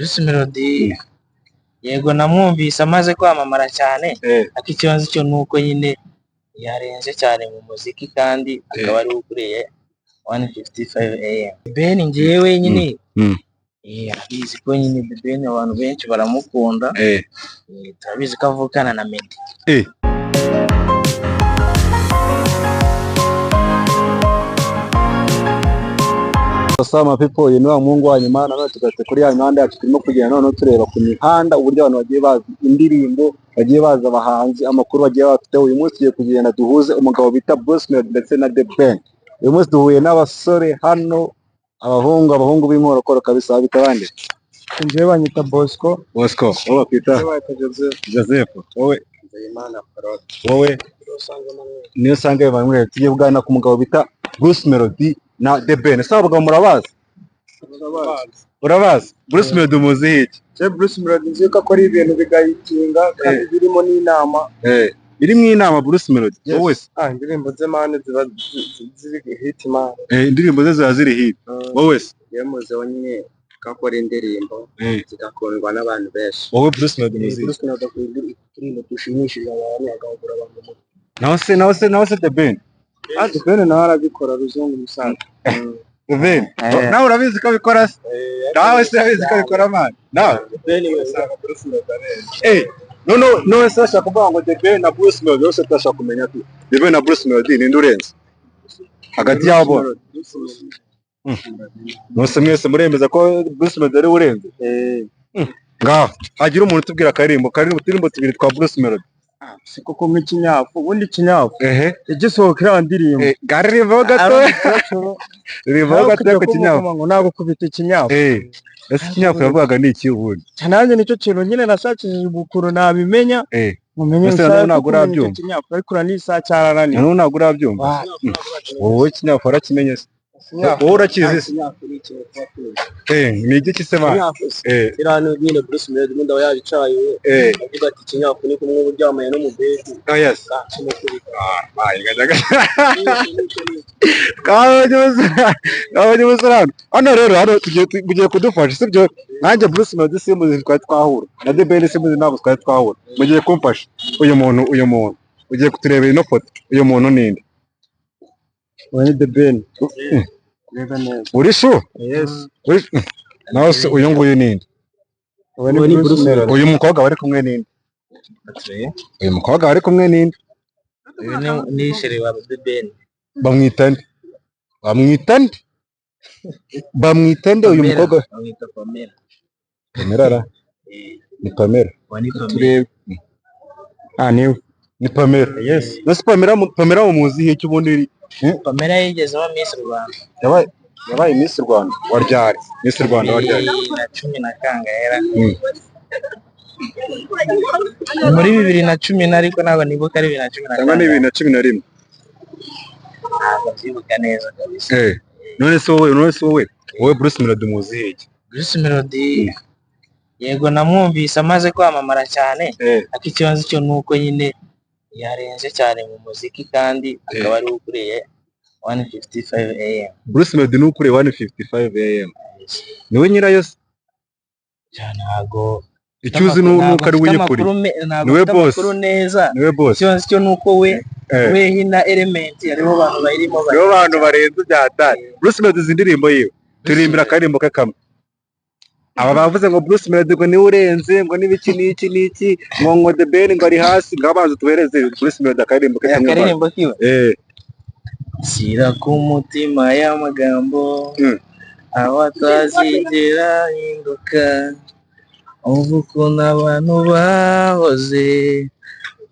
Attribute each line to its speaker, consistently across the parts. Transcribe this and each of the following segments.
Speaker 1: Bruce Melody yego namwumvise amaze kwamamara cyane, ariko ikibazo cyo ni uko nyine yarenze cyane mu muziki kandi akaba ariwe ukuriye 155 AM. Ben njyewe nyine arabizi ko nyine The Ben abantu benshi baramukunda, turabizi ko avukana na Meddy.
Speaker 2: Sama people, uyu ni wa muhungu wa nyuma. Nanone tugarutse kuri ya mihanda yacu, turimo kugenda noneho tureba ku mihanda uburyo abantu bagiye bazi indirimbo, bagiye bazi abahanzi, amakuru bagiye bafite. Uyu munsi tugiye kugenda duhuze umugabo bita Bruce Melody ndetse na The Ben. Uyu munsi duhuye n'abasore hano, abahungu b'inkorokoro kabisa. Bita bande?
Speaker 3: Njyewe banyita Bosco.
Speaker 2: Bosco. Wowe bakwita?
Speaker 3: Njyewe banyita Joseph.
Speaker 2: Joseph. Wowe?
Speaker 3: Nzeyimana Claude.
Speaker 2: Wowe? Niyo usanga Emmanuel. Tugiye kuganira ku mugabo bita Bruce Melody na The Ben. Ese abo bagabo murabazi? Urabazi? Bruce Melody umuziho iki?
Speaker 3: Njyewe Bruce Melody nzi ko akora ibintu bigahitinga kandi birimo n'inama.
Speaker 2: Biri mu inama Bruce Melody. Wowe se?
Speaker 3: Ah, indirimbo ze man ziba ziri hit man.
Speaker 2: Indirimbo ze ziba ziri hit. Wowe se?
Speaker 3: Njyewe muziho nyine ko akora indirimbo zigakundwa n'abantu benshi.
Speaker 2: Wowe Bruce Melody umuziho?
Speaker 3: Bruce Melody akora indirimbo dushimishije abantu, agahugura abantu mu mutwe.
Speaker 2: Nawe se The Ben?
Speaker 3: Ah, The Ben nawe arabikora, ruzungu musaza.
Speaker 2: The Ben. Nawe urabizi ko abikora se? Nawe se urabizi ko abikora man? Nawe?
Speaker 3: The Ben usanga Bruce Melody arenze.
Speaker 2: None se ashaka kuvuga ngo The Ben na Bruce Melody bose, turashaka kumenya tu. The Ben na Bruce Melody, ninde urenze? Hagati yabo. Mwese mwese muremeza ko Bruce Melody ari we urenze? Ngaho hagira umuntu utubwira akaririmbo uturirimbo tubiri twa Bruce Melody.
Speaker 3: Si koko nk'ikinyafu, ubundi ikinyafu
Speaker 2: Ehe.
Speaker 3: igisohoka iriya ndirimbo.
Speaker 2: Garirimbaho gato. Ririmbaho gato ku kinyafu.
Speaker 3: Ngo nagukubita ikinyafu.
Speaker 2: Ese ikinyafu yavugaga ni iki ubundi?
Speaker 3: Nanjye nicyo kintu nyine nashakishije ukuntu nabimenya, mumenye.
Speaker 2: Ese nawe ntabwo urabyumva?
Speaker 3: Ikinyafu ariko uriya n'isaha cyarananiye.
Speaker 2: Nawe ntabwo urabyumva? Wowe ikinyafu warakimenye se? Wowe urakizi se? Ni igiki se man?
Speaker 3: Iriya nyine Bruce Melody ubundi aba yabicaye, avuga ati ikinyafu ni kumwe uba uryamanye n'umubedi.
Speaker 2: Oh yes.
Speaker 3: Kimukubita.
Speaker 2: Twabonye umusore hano. Hano rero hano tugiye mugiye kudufasha, sibyo? Nanjye Bruce Melody simuzi, twari twahura. Na The Ben simuzi, ntabwo twari twahura. Mugiye kumfasha. Uyu muntu ugiye kuturebera ino foto. Uyu muntu ninde?
Speaker 3: Uwo ni The Ben. Reba neza.
Speaker 2: Uri sure?
Speaker 3: Yes.
Speaker 2: Nawe se uyu nguyu ninde?
Speaker 3: Uwo ni Bruce Melody.
Speaker 2: Uyu mukobwa bari kumwe ninde? Uyu mukobwa bari kumwe ninde?
Speaker 1: Uyu ni chérie wa The Ben.
Speaker 2: Bamwita nde? Bamwita nde? Bamwita nde uyu
Speaker 1: Pamela,
Speaker 2: mukobwa?
Speaker 1: bamwita Pamela.
Speaker 2: Pamela ra? Ni Pamela.
Speaker 1: Uwo ni Pamela.
Speaker 2: Turebe.
Speaker 3: Ah, niwe.
Speaker 2: Ni Pamela.
Speaker 3: Yes.
Speaker 2: Nose Pamela Pamela umuzi iki ubundi?
Speaker 1: Pamela yigeze aba Miss Rwanda.
Speaker 2: Yabaye Miss Rwanda. Waryari? Miss Rwanda waryari?
Speaker 1: 2010 na kangahe? Ni muri 2010 na, ariko ntabwo nibuka ari 2010 na
Speaker 2: Cyangwa ni
Speaker 1: kangahe.
Speaker 2: 2011?
Speaker 1: Ntabwo mbyibuka neza kabisa.
Speaker 2: None se wowe Bruce Melody umuzi iki?
Speaker 1: Bruce Melody yego namwumvise amaze kwamamara cyane, ariko ikibazo cyo ni uko nyine yarenze cyane mu muziki kandi akaba ariwe ukuriye 155 AM.
Speaker 2: Bruce Melody ni ukuriye 155 AM. Niwe nyirayo se?
Speaker 1: Cyane, ntabwo
Speaker 2: Icyo uzi ni uko ari we uyikuriye.
Speaker 1: Ntabwo
Speaker 2: Niwe
Speaker 1: mfite
Speaker 2: boss.
Speaker 1: amakuru neza.
Speaker 2: Niwe boss.
Speaker 1: Ikibazo cyo ni uko we we na Element aribo bantu bayirimo.
Speaker 2: Nibo bantu barenze bya hatari. Bruce Melody izi ndirimbo yiwe. Turirimbira akaririmbo ke kamwe. Aba bavuze ngo Bruce Melody ngo niwe urenze, ngo n'ibiki n'iki n'iki, ngo The Ben ngo ari hasi, ngo abanze tubereze Bruce Melody akaririmbo ke kamwe.
Speaker 1: Akaririmbo kiwe. Shyira ku mutima y'amagambo aho atazigera ahinduka, umva ukuntu abantu bahoze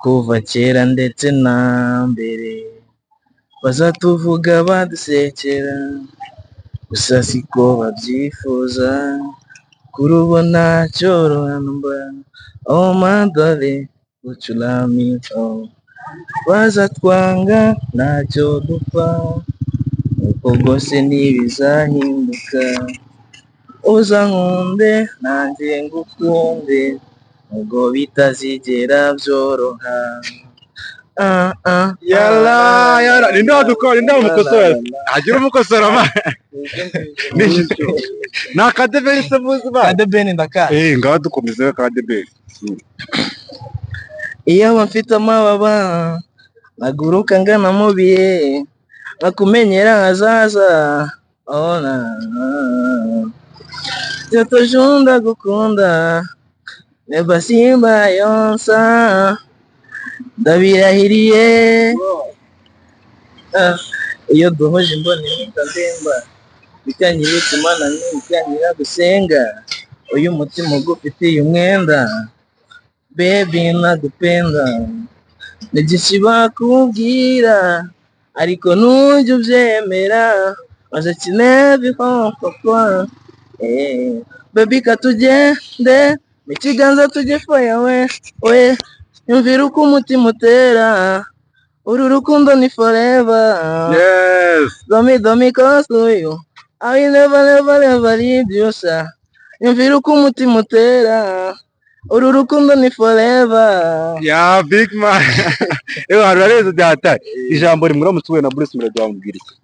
Speaker 1: kuva kera ndetse na mbere, bazatuvuga badusekera, gusa siko babyifuza, kuri ubu ntacyoroha mba. Oh my darling, would you love me? Oh, bazatwanga ntacyo dupfa, uko rwose ntibizahinduka, uzankunde nanjye ngukunde, nubwo bitazigera byoroha. Ah, ah,
Speaker 2: Yala yala, ninde wadukora, ninde wamukosora? Hagira umukosora ma. Ni aka The Ben se muzi ba?
Speaker 1: Ka The Ben ndakazi.
Speaker 2: Eh, ngaho dukomeze ka The Ben.
Speaker 1: Iyo mfite amababa naguruka ngana mu bihe, nkakumenyera ahazaza. Ona Joto ndagukunda neba simba yonsa, ndabirahiriye. Ah, iyo duhuje imboni mpita ndemba, bikanyibutsa Imana, bikangira gusenga. Uyu mutima ugufitiye umwenda, baby, nagupenda. Ni byinshi bakubwira ariko ntujya ubyemera, maze kinebihokokwa. Eh, baby, katugende mu kiganza tujye fire we we, yumvira uko umutima utera, uru rukundo ni forever.
Speaker 2: Yes.
Speaker 1: Domi domi close to you, I will never never never leave you, sir. Yumvira uko umutima utera, uru rukundo ni forever.
Speaker 2: Ya big man. Ewe, harareze byatari. Ijambo rimwe, uramutse uhuye na Bruce Melody wamubwira iki?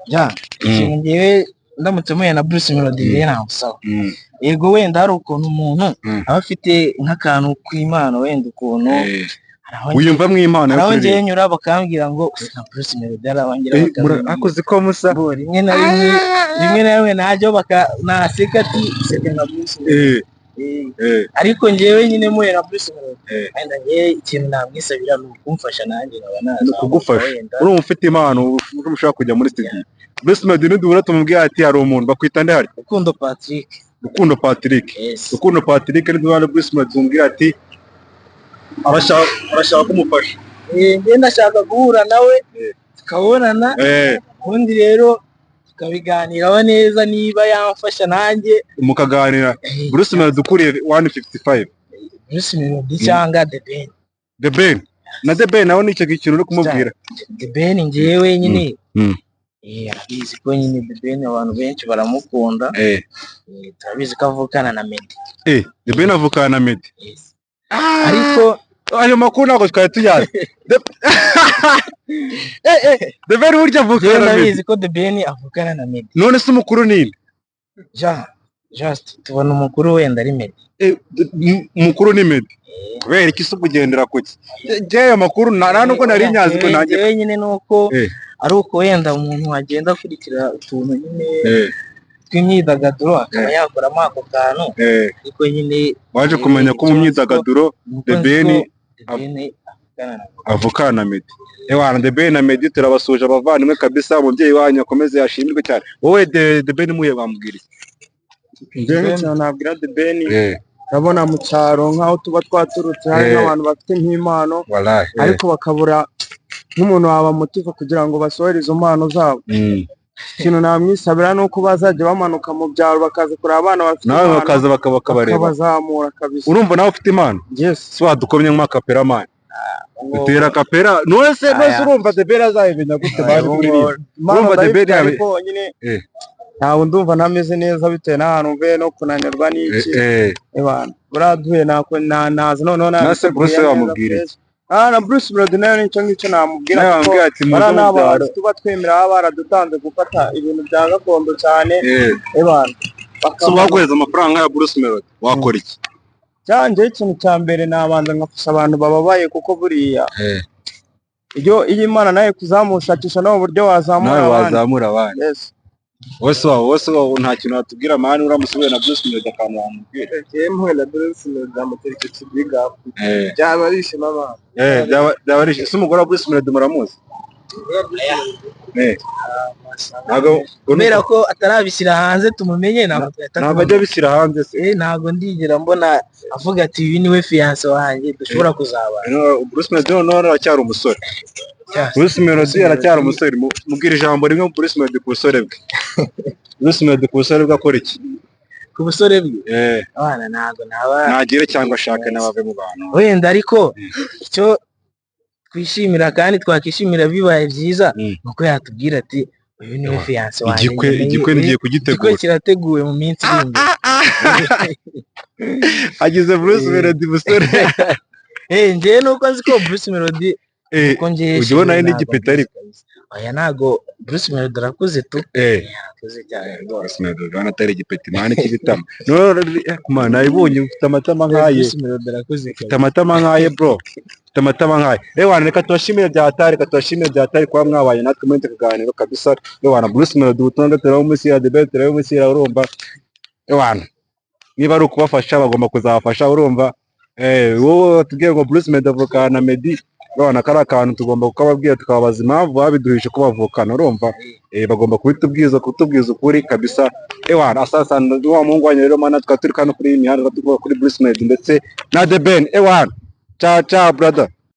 Speaker 1: Ya, ikintu ngewe ndamutse mpuye na Bruce Melody ngewe namusaba, yego wenda hari ukuntu umuntu aba afite nk'akantu k'impano, wenda ukuntu hari aho
Speaker 2: Wiyumva mu impano
Speaker 1: hari
Speaker 2: yo
Speaker 1: aho ngewe
Speaker 2: kuririmba.
Speaker 1: nyura bakambwira ngo "Usa nka Bruce Melody", hari abangera bakambwira
Speaker 2: Akoze ko musa.
Speaker 1: ngo rimwe na rimwe, rimwe na rimwe najya baka naseka ati "Seka nka Bruce Melody." Ariko ngewe nyine mpuye na Bruce Melody, wenda ngewe ikintu namwisabira ni ukumfasha nanjye nkaba
Speaker 2: Ni
Speaker 1: nazamuka
Speaker 2: ukugufasha.
Speaker 1: wenda.
Speaker 2: Urumva ufite impano, urumva ushaka kujya muri studio. Bruce Melody niduhura tumubwira ati hari umuntu bakwita nde hari?
Speaker 1: Rukundo Patrick.
Speaker 2: Rukundo Patrick.
Speaker 1: Yes.
Speaker 2: Rukundo Patrick, niduhura na Bruce Melody tumubwira ati arashaka kumufasha.
Speaker 1: Eh, njye ndashaka guhura nawe tukabonana, ubundi rero tukabiganiraho neza niba yamfasha nanjye.
Speaker 2: Mukaganira. Bruce Melody ukuriye 155.
Speaker 1: Bruce Melody cyangwa The Ben.
Speaker 2: The Ben. Na The Ben nawe nicyo kintu uri kumubwira.
Speaker 1: The Ben ngewe nyine arabizi ko nyine The Ben abantu benshi baramukunda. Turabizi ko avukana na Meddy.
Speaker 2: Eh, The Ben avukana na Meddy.
Speaker 1: Yes. Ariko
Speaker 2: Ayo makuru ntabwo twari tuyazi. The Ben burya
Speaker 1: njyewe
Speaker 2: avukana na Meddy.
Speaker 1: ndabizi ko The Ben avukana na Meddy.
Speaker 2: None se umukuru ni nde?
Speaker 1: Ja, just tubona umukuru wenda ari Meddy.
Speaker 2: Eh, umukuru ni Meddy. Kubera iki se kugendera kuki? Njye ayo makuru nta nubwo nari nyazi ko nanjye.
Speaker 1: Njyewe nyine nuko ari uko wenda umuntu agenda akurikira utuntu nyine tw'imyidagaduro akaba yakoramo ako kantu, ariko nyine
Speaker 2: Waje kumenya ko mu myidagaduro
Speaker 1: nuko
Speaker 2: The
Speaker 1: nzi
Speaker 2: Ben
Speaker 1: ko The Ben avukana na
Speaker 2: avukana na Meddy. Ewana, The Ben na Meddy turabasuje, abavandimwe kabisa, umubyeyi wanyu akomeze yashimirwe cyane. Wowe The Ben muye wamubwira iki?
Speaker 3: Njyewe ikintu nabwira The Ben, urabona mu cyaro nk'aho tuba twaturutse hari nk'abantu bafite nk'impano
Speaker 2: Wallahi.
Speaker 3: ariko bakabura nk'umuntu wabamotiva kugira ngo basohore izo mpano zabo. Ikintu namwisabira ni uko bazajya bamanuka mu byaro bakaza kureba abana bafite
Speaker 2: Nawe
Speaker 3: impano,
Speaker 2: bakaza bakabareba.
Speaker 3: bakabazamura kabisa.
Speaker 2: Urumva nawe ufite impano?
Speaker 3: Yes.
Speaker 2: Si wadukomye nka kapera man. Dutera kapera. None se
Speaker 1: Aya.
Speaker 2: urumva The Ben azabimenya gute baje kuririmba?
Speaker 3: Impano
Speaker 2: Urumva The Ben
Speaker 3: ndayifite, ariko nyine ntabwo ndumva ntameze neza bitewe n'ahantu mvuye no kunanirwa n'iki. Ebana, buriya duhuye nako naza noneho
Speaker 2: Nase Bruce
Speaker 3: nabiteguye neza
Speaker 2: wamubwira iki?
Speaker 3: fresh. Ah, na Bruce Melody nayo nicyo ngicyo namubwira,
Speaker 2: Nawe
Speaker 3: kuko
Speaker 2: wamubwira ati muze
Speaker 3: bariya
Speaker 2: mu
Speaker 3: ni
Speaker 2: byaro.
Speaker 3: abahanzi tuba twemera, baba baradutanze gufata ibintu bya gakondo cyane. Ebana,
Speaker 2: So
Speaker 3: bakamanuka.
Speaker 2: baguhereza amafaranga ya Bruce Melody wakora iki?
Speaker 3: Cyanjye ikintu cya mbere nabanza ngafasha abantu bababaye, kuko buriya iyo Imana nawe kuzamushakisha nawe uburyo wazamura
Speaker 2: Nawe
Speaker 3: abandi.
Speaker 2: wazamura abandi.
Speaker 3: Yes.
Speaker 2: Wose wawe nta kintu watubwira man, uramutse uhuye na Bruce Melody akantu wamubwira?
Speaker 3: Njyewe mpuye na Bruce Melody amutera icyo kibiga, byaba ari ishema abana.
Speaker 2: Eh, byaba ari ese umugore wa Bruce Melody muramuzi? Ntabwo
Speaker 1: Kubera ko atarabishyira hanze tumumenye, ntabwo twahita
Speaker 2: ntabwo ajya abishyira hanze se.
Speaker 1: Eh, ntabwo ndigera mbona avuga ati uyu niwe fiancé wanjye dushobora kuzabana.
Speaker 2: No, Bruce Melody noneho aracyari umusore. Bruce Melody aracyari umusore. Mubwira ijambo rimwe, Bruce Melody ku busore bwe. Bruce Melody ku busore bwe akora iki?
Speaker 1: Ku busore bwe?
Speaker 2: Eh.
Speaker 1: Abana ntabwo naba
Speaker 2: Nagire cyangwa ashake n'abave mu bantu.
Speaker 1: Wenda ariko icyo twishimira kandi twakishimira bibaye byiza ni uko yatubwira ati uyu niwe fiancé wanjye.
Speaker 2: Igikwe
Speaker 1: nkeneye,
Speaker 2: igikwe ngiye
Speaker 1: igikwe
Speaker 2: kugitegura.
Speaker 1: kirateguwe mu minsi iri imbere.
Speaker 2: Agize Bruce
Speaker 1: Eh.
Speaker 2: Melody musore.
Speaker 1: Eh, njyewe nuko nzi ko Bruce Melody Kuko njye
Speaker 2: Ujya ubona ari
Speaker 1: ntabwo
Speaker 2: n'igipeta ariko.
Speaker 1: kabisa. Oya, ntago, Bruce Melody arakuze tu. Arakuze cyane rwose.
Speaker 2: Bruce Melody urabona atari igipeti man cy'ibitama. No kuma nayibonye ufite amatama nk'aye.
Speaker 1: Bruce Melody arakuze.
Speaker 2: Ufite amatama nk'aye bro, ufite amatama nk'aye. Ewana, reka tubashimire bya hatari, reka tubashimire bya hatari kuba mwabaye natwe muri iki kiganiro kabisa. Ewana, Bruce Melody ubutumwa turabumushyira, The Ben turabumushyira, urumva. Ewana, niba ari ukubafasha bagomba kuzabafasha, urumva. Wowe tubwiye ngo Bruce Melody avukana na Meddy, urabona ko ari akantu tugomba kukababwira, tukababaza impamvu babiduhishe ko bavukana, urumva. Bagomba kubitubwiza, kutubwiza ukuri kabisa. Ewana, asasa wa muhungu wanyu rero mana, tukaba turi hano kuri iyi mihanda tuvuga kuri Bruce Melody ndetse na The Ben. Ewana, ciao ciao brother.